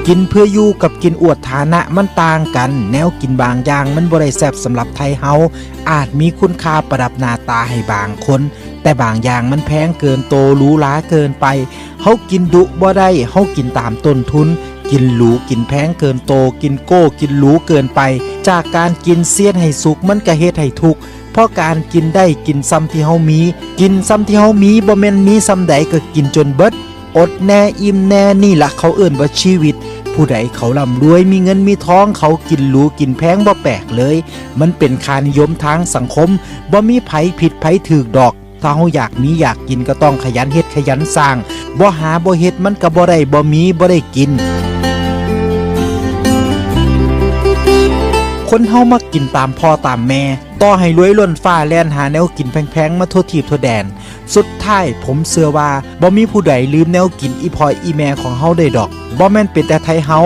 ກິນເພື່ອຢູ່ກັບກິນອວດຖານະມັນຕ່າງກັນ. ແນວກິນບາງຢ່າງມັນບໍ່ໄດ້ແຊບສຳລັບໄທເຮົາ, ອາດມີຄຸນຄ່າປະດັບໜ້າຕາໃຫ້ບາງຄົນ, ແຕ່ບາງຢ່າງມັນແພງເກີນໂຕ, ຫຼູຫຼາເກີນໄປ. ເຮົາກິນດຸບໍ່ໄດ້, ເຮົາກິນຕາມຕົ້ນທຶນ. ກິນຫຼູ, ກິນແພງເກີນໂຕ, ກິນໂກ້, ກິນຫຼູເກີນໄປ. ຈາກການກິນເສຍໃຫ້ສຸກ, ມັນກະເຮັດໃຫ້ທຸກ. ເພາະການກິນໄດ້, ກິນຊ່ຳທີ່ເຮົາມີ, ກິນຊ່ຳທີ່ເຮົາມີ, ບໍ່ແມ່ນມີຊ່ຳໃດກະກິນຈົນເບິດ. ອົດແນ່, ອີ່ມແນ່, ນີ້ລະເຂົາເອີ້ນວ່າຊີວິດ. ຜູ້ໃດເຂົາລ່ຳລວຍ, ມີເງິນມີທອງ, ເຂົາກິນຫຼູກິນແພງ, ບໍ່ແປກເລີຍ. ມັນເປັນຄ່ານິຍົມທາງສັງຄົມ, ບໍ່ມີໃຜຜິດໃຜຖືກດອກ. ຖ້າເຮົາຢາກມີຢາກກິນ ກໍຕ້ອງຂະຫຍັນເຮັດຂະຫຍັນສ້າງ. ບໍ່ຫາບໍ່ເຮັດ, ມັນກໍບໍ່ໄດ້, ບໍ່ມີ, ບໍ່ໄດ້ກິນ. ຄົນເຮົາມັກກິນຕາມພໍ່ຕາມແມ່, ຕໍ່ໃຫ້ລວຍລົ້ນຟ້າ, ແລ່ນຫາແນວກິນແພງໆ ມາທົ່ວທີບທົ່ວແດນ. ສຸດທ້າຍ, ຜົມເຊື່ອວ່າ ບໍ່ມີຜູ້ໃດລືມແນວກິນອີ່ພໍ່ອີ່ແມ່ຂອງເຮົາໄດ້ດອກ. ບໍ່ແມ່ນເປັນແຕ່ໄທເຮົາ,